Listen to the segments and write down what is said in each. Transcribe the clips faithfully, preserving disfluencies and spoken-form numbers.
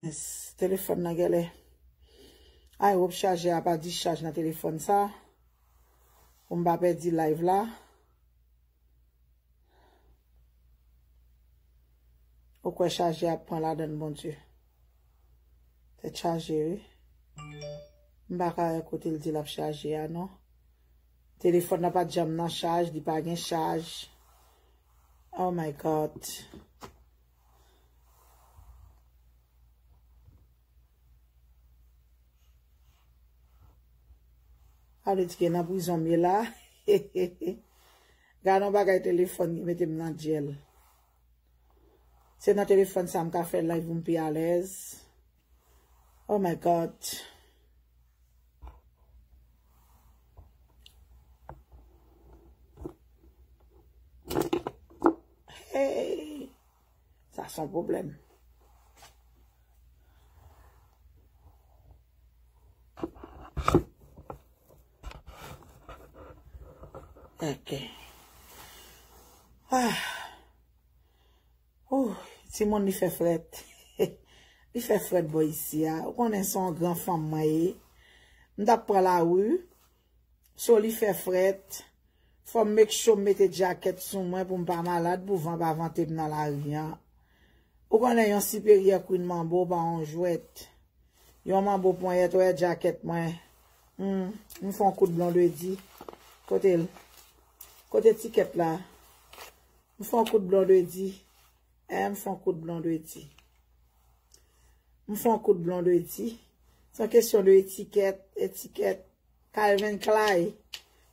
Yes, telefòn nan genlè. Ay, wop chaje a pa dischaj nan telefòn sa. Pou m pa pèdi live la. Ou kwè chaje ap pran ladann, Bondye? Tèt chaje, wi. M pa ka wè kote l di l ap chaje a, non. Telefòn nan pa t janm nan chaj, li pa gen chaj. Oh my God. Sa vle di ke nan prizon m ye la. Gade yon bagay telefòn ki mete m nan djèl. Se nan telefòn sa m ka fè live pou m pi alèz. Oh my God. Hey. Sa se yon pwoblèm. Ok. Ah. Ouh, timoun, li fè frèt. Li fè frèt bò isi a. Ou konnen se yon gran fanm mwen ye. M t ap pran lari. So li fè frèt. Fò m make sure m mete djakèt sou mwen pou m pa malad, pou van pa vante m nan lari an. Ou konnen yon siperyè Queen Mambo pa yon jwèt. Yon manbo ponyèt, wè djakèt mwen. Hmm, m fè yon kout blondedi. Kote l? Kote tikèt la? M fè yon kout blondedi. Eh, m fè yon kout blondedi. M fè yon kout blondedi. Se yon kesyon de etikèt, etikèt. Calvin Klein.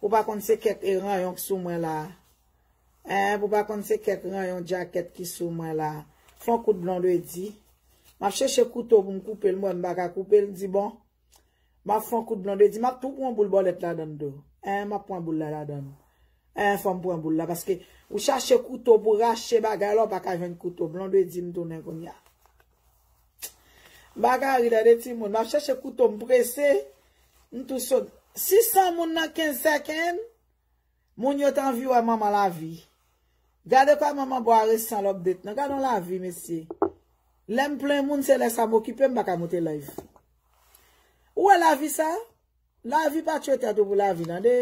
Ou pa konn se kèk ranyon k sou mwen la. Eh, ou pa konn se kèk ranyon djakèt ki sou mwen la. Fè yon kout blondedi. M ap chèche kouto pou m koupe l, m wè m pa ka koupe l, m di bon. M ap fè yon kout blondedi, m ap tou pran boul bòlèt ladann tou. Eh, m ap pran boul la ladann. Eh, fò m pran boul la, paske ou chache kouto pou rache bagay la, ou pa ka jwenn kouto. Blondedi m tounen kounye a. M pa ka ri tande timoun, m ap chèche kouto, m prese. M tou sot. Sisan moun nan kenz second. Moun yo t anvi wè manman lavi. Gade kòman manbo a resan l update nan. Gade yon lavi, mesye. Lè m plen moun, se lè sa m okipe, m pa ka moute live. Ou wè lavi sa? Lavi pa tchwe tèt ou pou lavi, tande.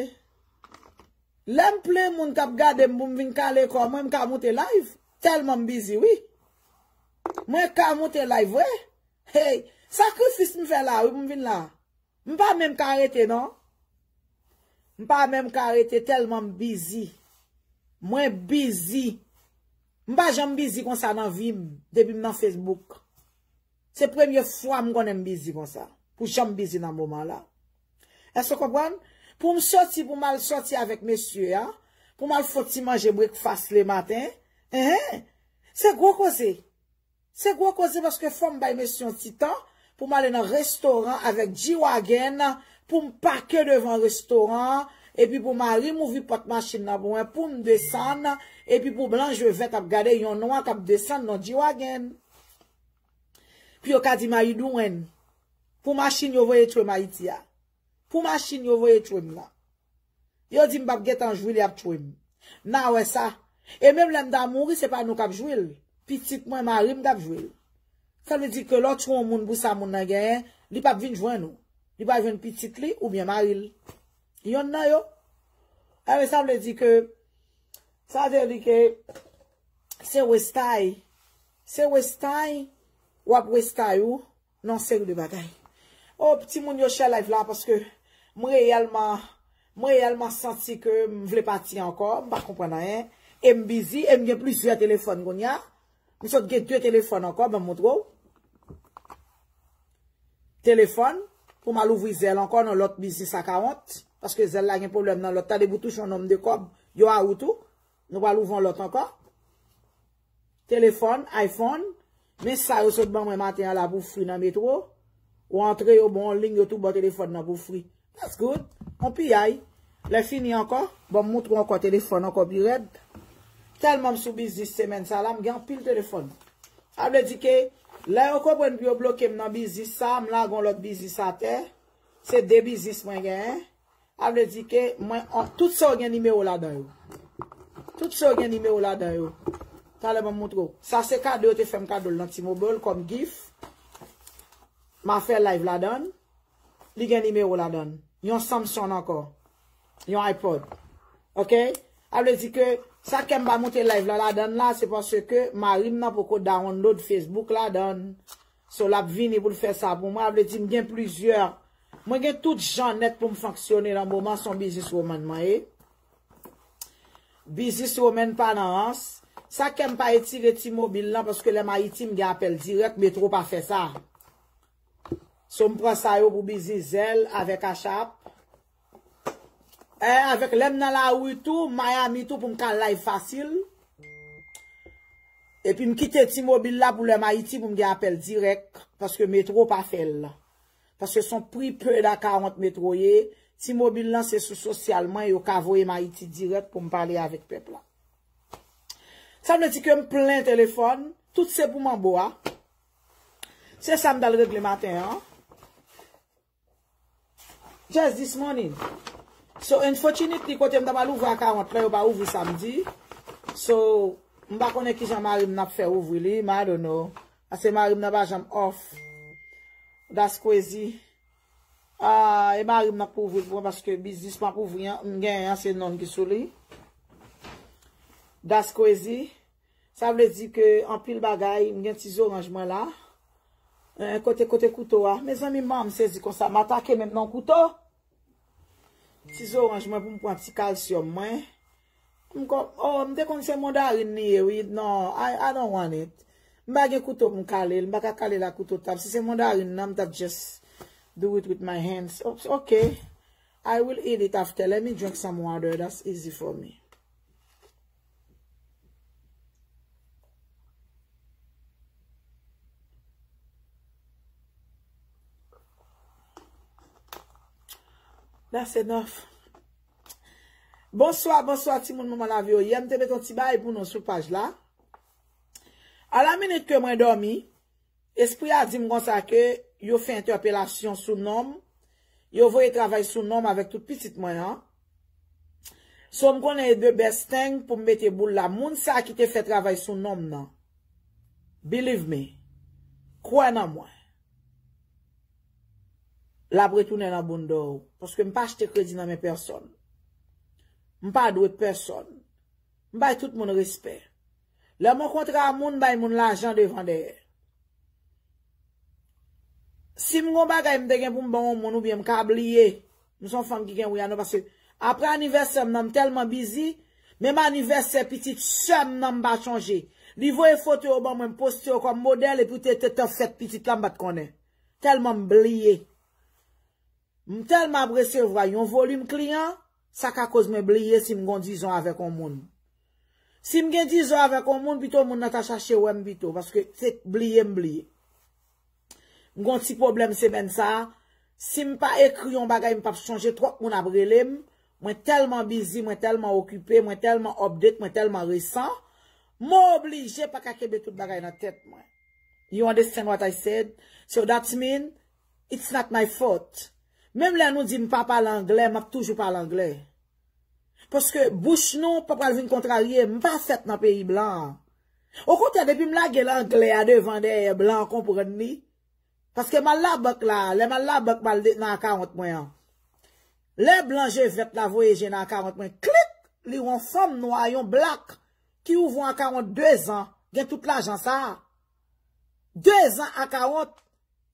Lè m plen moun k ap gade m pou m vin kale kò mwen, m ka moute live. Tèlman m busy, wi. Mwen ka moute live, vre. Hey, sakrifis m fè la, wi, pou m vin la. M pa menm ka rete, non. M pa menm ka rete tèlman m busy. Mwen busy. M pa janm busy konsa nan vi m, depi m nan Facebook. Se premye fwa m konnen m busy konsa. Pou jan m busy nan moman la. Èske w konprann? Pou m soti, pou m al soti avèk mesye a, pou m al fè yon ti manje breakfast lematen, enhen, se gwo koze. Se gwo koze paske fò m bay mesye yon ti tan pou m ale nan restoran avèk G-Wagon, pou m pake devan restoran an, epi pou mari m ouvri pòt machin nan pou mwen, pou m desann, epi pou blan je vèt ap gade yon nwa k ap desann nan G-Wagon. Pou yo ka di m a idouwen. Pou machin yo voye tchwe m Ayiti a. Pou machin yo voye tchwe m nan. Yo di m p ap gentan jwi l, y ap tchwe m. N a wè sa. E menm lè m ta mouri, se pa nou k ap jwi l. Pitit mwen, mari m k ap jwi l. Sa vle di ke lè w tchwe yon moun pou sa moun nan genyen, li p ap vin jwenn ou. Li pral jwenn pitit li oubyen mari l. Yonn nan yo. Ebyen, sa vle di ke, sa vle di ke se westay. Se westay, w ap westay ou. Nan seri de bagay. O, timoun yo share live la paske m reyèlman, m reyèlman santi ke m vle pati ankò, m pa konprann anyen. E m busy, e m gen plizyè telefòn kounye a. M sot gen de telefòn ankò, ban m montre w. Telefòn, pou m al ouvri zèl ankò nan lòt biznis akawont. Paske zèl la gen pwoblèm nan lòt. Tande pou touche yon nonm de kòb, yo a ou tou. Nou pral ouvri yon lòt ankò. Telefòn, iPhone, men sa yo sot ban mwen maten an la pou fri nan metwo. Ou antre, yo ba w yon liy, yo tou ba w telefòn nan pou fri. That's good. On piyay. Lè fini ankò, ban m montre w ankò telefòn ankò pi rèd. Tèlman m sou biznis semèn sa la, m gen anpil telefòn. Sa vle di ke lè yo konprann pou yo bloke m nan biznis sa, m lage yon lòt biznis atè. Se de biznis mwen genyen. Sa vle di ke mwen, an, tout sa yo gen nimewo ladan yo. Tout sa yo gen nimewo ladan yo. Talè mwen montre w. Sa se kado yo te fè m kado l nan T-Mobile kòm gift. M a fè live ladan l. Li gen nimewo ladan l. Yon Samsung ankò. Yon iPod. Ok? A vle di ke sa kè m pa monte live la ladan l la, se paske mari m nan poko download Facebook ladan l. So, l ap vini pou l fè sa pou mwen. A vle di m gen plizyè. Mwen gen tout jan nèt pou m fonksyone nan moman, se yon business woman mwen ye. Business woman pa nan rans. Sa kè m pa etire T-Mobile lan, paske lè m Ayiti, m gen apèl dirèk, Metro pa fè sa. So, m pran sa yo pou biznis Zelle avèk Cash App. E, avèk lè m nan lari tou, Miami tou, pou m ka live fasil. Epi m kite T-Mobile la pou lè m Ayiti, pou m gen apèl dirèk, paske Metro pa fè l. Paske se yon prepaid account Metro ye. T-Mobile lan se sou sosyal mwen, yo ka voye m Ayiti dirèk pou m pale avèk pèp la. Sa vle di ke m plen telefòn, tout se pou manbo a. Se sa m t al regle maten an. Just this morning. So, unfortunately, kote m ta pral ouvri account la, yo pa ouvri samdi. So, m pa konnen kijan mari m nan ap fè ouvri li, m I don't know. Paske mari m nan pa janm off. That's crazy. Ah, e mari m nan k pou ouvri l pou mwen, paske biznis m ap ouvri an, m genyen an, se non ki sou li. That's crazy. Sa vle di ke anpil bagay, m gen ti zoranj mwen la. Eh, kote, kote kouto a? Mezanmi, man, m sezi konsa. M atake menm nan kouto. Ti zoranj mwen pou m pran ti kalsyòm mwen. M kon, oh, m te konn se mandarin li ye, wi. Non, I, I don't want it. M pa gen kouto pou m kale l. M pa ka kale l ak kouto tab. Si se mandarin nan, m t ap just do it with my hands. Oh, ok. I will eat it after. Let me drink some water. That's easy for me. That's enough. Bonswa, bonswa, timoun manman lavi yo. Yè m te met yon ti bagay pou nou sou paj la. A la minit ke mwen dòmi, espri a di m konsa ke yo fè entèpelasyon sou non m, yo voye travay sou non m avèk tout pitit mwen an. So m konnen e the best thing pou m mete boul la. Moun sa ki te fè travay sou non m nan, believe me, kwè nan mwen, l ap retounen nan bounda w. Paske m pa achte kredi nan men pèsonn. M pa dwe pèsonn. M bay tout moun respè. Lè m rankontre a moun, m bay moun lajan devan dèyè. Si m gon bagay m te gen pou m ban yon moun oubyen m ka bliye, m se yon fanm ki gen wi a non, paske apre anivèsè m nan, m tèlman bizi, menm anivèsè pitit sè m nan m pa chonje. Li voye foto yo ban mwen, m poste yo kòm modèl, epi te, te tan fèt pitit la m pa t konnen. Tèlman m bliye. M tèlman ap resevwa yon volim kliyan, sa ka koz mwen bliye si m gon dizon avèk yon moun. Si m gen dizon avèk yon moun, pito moun nan ta chache wè m pito, paske se bliye m bliye. M gon ti pwoblèm semèn sa a. Si m pa ekri yon bagay, m p ap chonje, twòp moun ap rele m. Mwen tèlman bizi, mwen tèlman okipe, mwen tèlman update, mwen tèlman resan. M oblije pa ka kenbe tout bagay nan tèt mwen. You understand what I said? So that mean it's not my fault. Menm lè nou di m pa pale anglè, m ap toujou pale anglè. Paske bouch nou pa pral vin kontrarye m, m pa fèt nan peyi blan an. Okontrè, depi m lage l anglè a devan dèyè, blan an konprann li. Paske m al labank la, lè m al labank, m al de- nan akawont mwen an. Lè blan je vèt la voye je nan akawont mwen, klik, li wè yon fanm nwa, yon black, ki ouvri yon akawont de zan, gen tout lajan sa a. De zan akawont,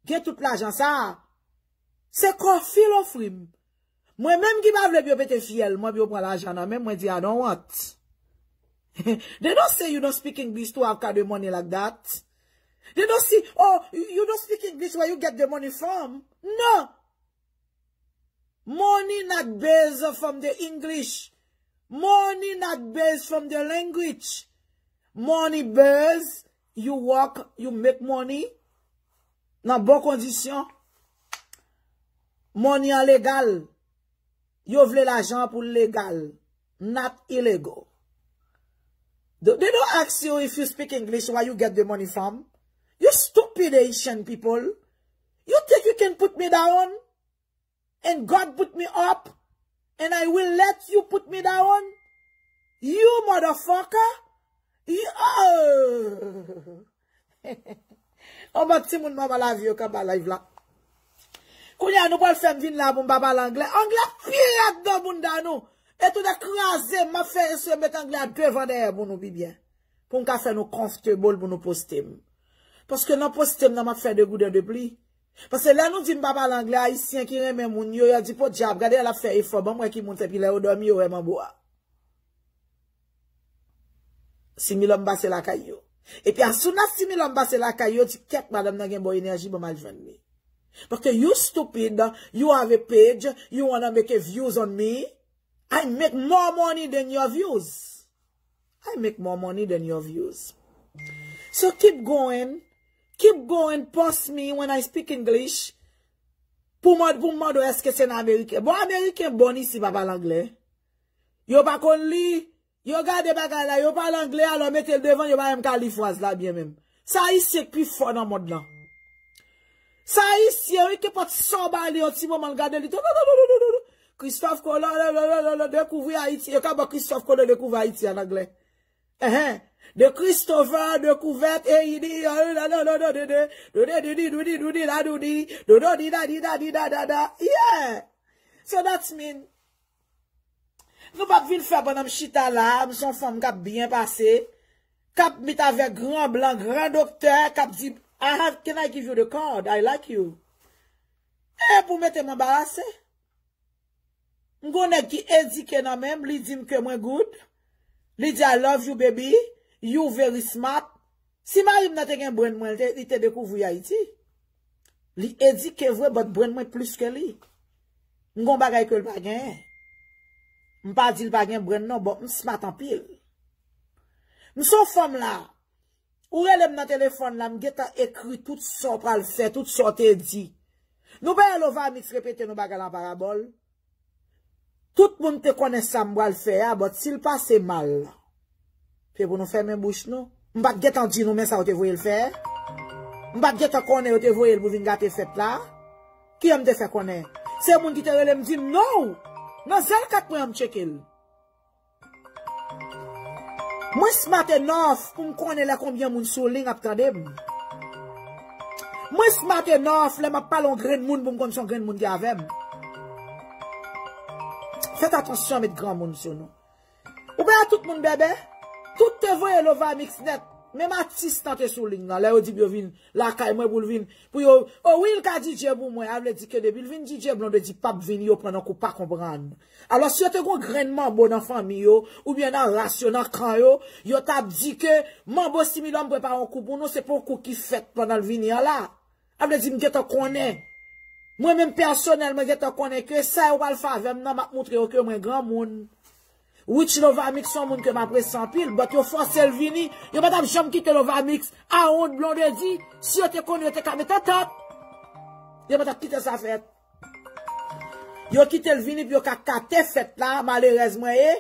gen tout lajan sa a. Se kòfi l ofri m. Mwen menm ki pa vle pou yo pete fyèl mwen, pou yo pran lajan nan men m, mwen di, "I don't want." They don't say you don't speak English to have ka de money like that. They don't say, "Oh, you don't speak English, where you get the money from?" No. Money not based from the English. Money not based from the language. Money based, you work, you make money nan bon kondisyon. Money an legal. Yo vle lajan pou l legal. Not illegal. They, they don't ask you if you speak English, where you get the money from. You stupid Haitian people. You think you can put me down? And God put me up? And I will let you put me down? You motherfucker! You, oh! Anba timoun manman lavi yo k anba live la. Kounye a nou pral fè m vin la pou m pa pale anglè. Anglè ap pi rèd nan bounda nou. E tou de kraze, m ap fè eseye met anglè a devan dèyè pou nou pi byen. Pou m ka fè nou comfortable pou nou poste m. Paske nan poste m nan m ap fè de gouden de pli. Paske lè nou di m pa pale anglè, ayisyen ki renmen moun yo, yo di podyab, gade l ap fè efò, ban m wè ki moun se, epi lè yo dòmi, yo wè manbo a. Similòm pase lakay yo. Epi as soon as Similòm pase lakay yo, di kèt madanm nan gen bon enèji, ban m al jwenn li. Paske you stupid, you have a page, you wanna make a views on me. I make more money than your views. I make more money than your views. So keep going. Keep going, post me when I speak English. Pou mande, pou mande èske se nan Ameriken. Bon, Ameriken bon isi pa pale anglè. Yo pa konn li, yo gade bagay la, yo pale anglè, alò mete l devan, yo pa menm ka li fraz la byen menm. Sa ayisyen k pi fò nan mond lan. Sa ayisyen, wi, kenpòt sa w ba li, yon ti moman l gade li tou. Christophe Colomb dekouvri Ayiti. Yo ka ba Christophe Colomb dekouvri Ayiti an anglè. Enhen. De Christopher dekouvèt e idi doudi doudi doudi doudi la doudi doudi doudi da di da di da da da. Yeah. So that's mean nou p ap vin fè pandan m chita la, m se yon fanm k ap byen pase, k ap mit avèk gran blan, gran doktè, k ap di, I have, can I give you the card? I like you. E pou mete m anbarase. M gon nèg ki edike nan men m, li di m ke mwen good. Li di, I love you, baby. You very smart. Si mari m nan te gen brenn mwen, li te, li te dekouvri Ayiti. Li edike vre, but brenn mwen plis ke li. M gon bagay ke l pa genyen. M pa di l pa gen brenn non, but m smart anpil. M se yon fanm la. Ou rele m nan telefòn la, m gentan ekri tout sa w pral fè, tout sa w te di. Nou pa wè Lovamix repete nou bagay la an parabòl. Tout moun te konnen sa m pral fè a, but si l pase mal, se pou nou fèmen bouch nou. M pa t gentan di nou men sa yo te voye l fè. M pa t gentan konnen yo te voye l pou vin gate fèt la. Kijan m te fè konnen? Se moun ki te rele m di m non. Nan zèl kat mwen an m tcheke l. Mwen smart enough pou m konnen lè konbyen moun sou liy ap tande m. Mwen smart enough lè m ap pale yon grenn moun pou m konn se yon grenn moun ki avè m. Fèt atansyon met granmoun sou nou. Ou pa wè tout moun bèbè? Tout te voye Lovamix nèt. Menm atis lan te sou liy nan. Lè yo di m yo vin lakay mwen pou l vin. Pou yo, o wi, l ka D J pou mwen. A vle di ke depi l vin D J, Blondedy p ap vini, yo pran nan kou pa konprann. Alò, si yo te gon grenn manbo nan fanmi yo, oubyen nan ras yo, nan kan yo, yo t ap di ke manbo Similòm prepare yon kou pou nou, se pa yon kou ki fèt pandan l vini an la. A vle di, m gentan konnen. Mwen menm pèsonèl, mwen gentan konnen ke sa yo pral fè avè m nan, m ap montre yo ke mwen granmoun. Rich Lovamix se yon moun ke m apresye anpil, but yo fòse l vini. Yo pa t ap janm kite Lovamix a wont Blondedy. Si yo te konnen, yo te ka met antant. Yo pa t ap kite sa fèt. Yo kite l vini pou yo ka kate fèt la, malerèz mwen ye.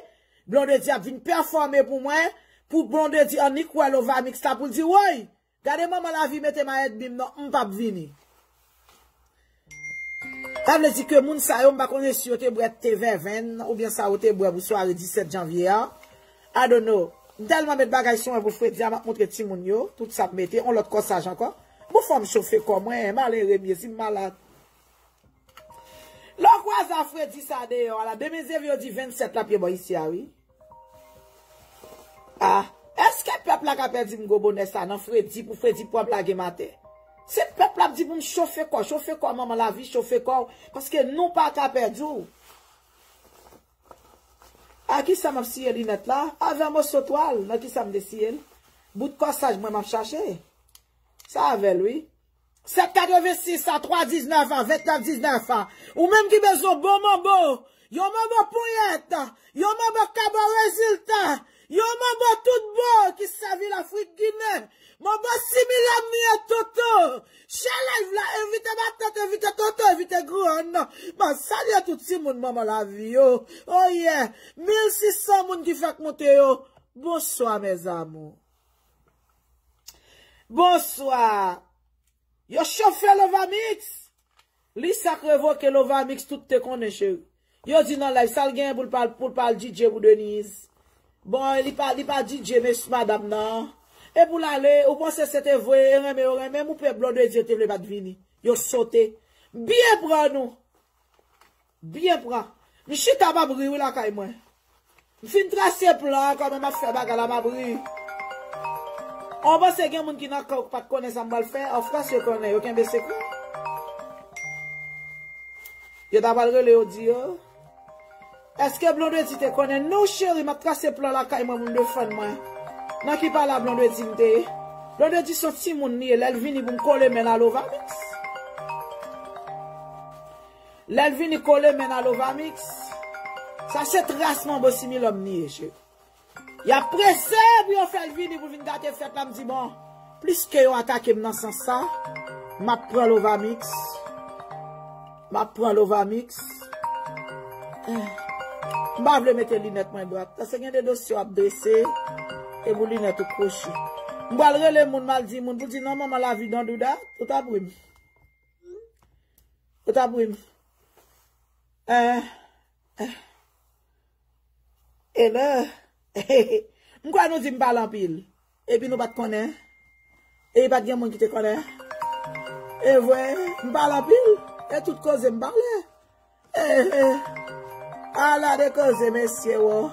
Blondedy ap vin pèfòme pou mwen, pou Blondedy annik wè Lovamix la pou l di, woy, gade manman lavi mete m a ènmi m non, m p ap vini. Sa vle di ke moun sa yo, m pa konnen si yo te bwè te vèvenn, oubyen sa yo te bwè pou sware disèt janvye a. I don't know. M tèlman met bagay sou mwen pou fredi a, m ap montre timoun yo, tout sa m mete, on lòt kòsaj ankò. Bon, fò m chofe kò mwen, malere m ye, si m malad. Lè w kwaze a fredi sa deyò a la, demen Zevye di vennsèt la pye bò isi a, wi. Ah, èske pèp la ka pèdi m gwo bonè sa nan fredi pou fredi pou ap lage m atè? Se pèp la ap di pou m chofe kò, chofe kò manman lavi, chofe kò, paske nou pa ka pèdi w. A kisa m ap siye linèt la? Avè moso twal, nan kisa m te siye l? Bout kòsaj mwen m ap chache. Sa avè l, wi. Sèt katrevensis a, twa diznèf a, vennèf diznèf a. Ou menm ki bezwen bon manbo, yon manbo ponyèt, yon manbo ka ba w rezilta, yon manbo tout bon ki sèvi Lafrik Ginen, manbo Similòm li ye, Toto. Share live la, envite matant, envite tonton, envite grann. M ap salye tout timoun manman lavi yo. Oh yeah, mil sis san moun ki fèk monte yo. Bonsoir mes amours. Bonsoir. Yo chofe Lovamix. Li sa k revoke Lovamix, tout te konnen, cheri. Yo di nan live, sa l genyen pou l pa, pou l pa al D J pou Denise. Bon, li pa, li pa D J, mesye, madam nan. E pou l ale, ou panse se te vre, e renmen yo renmen m, ou pè Blondedy yo te vle pa t vini. Yo sote. Byen pran nou. Byen pran. M chita m ap ri wi lakay mwen. M fin trase plan an, kòman m ap fè bagay la, m ap ri. Ou panse gen moun ki nan kay ou ki pa t konnen sa m pral fè? Of course yo konnen, yo kenbe sekrè. Yo ta pral rele yo di yo. Èske Blondedy te konnen? Non cheri, m ap trase plan lakay mwen pou m defann mwen. Nan ki pala Blondedy m te ye? Blondedy se yon timoun li ye, lè l vini pou m kole men l a Lovamix. Lè l vini kole men l a Lovamix. Sa se tras manbo Similòm li ye, cheri. Y ap prese pou yo fè l vini pou vin gate fèt la, m di bon, pliske yo atake m nan sans sa, m ap pran Lovamix. M ap pran Lovamix. Eh. M pa vle mete linèt mwen dwat. Paske gen de dosye w ap drese, e pou linèt ou kwochi. M pral rele moun, m al di moun, pou di non manman lavi don douda, ou ta pri m. Ou ta pri m. Eh. Eh. E la, m kwè nou di m pale anpil. Epi nou pa t konnen. Epi pa t gen moun ki te konnen. E vre, m pale anpil. E tout koze m pale. E, e. Ala de koze, mesye, wo.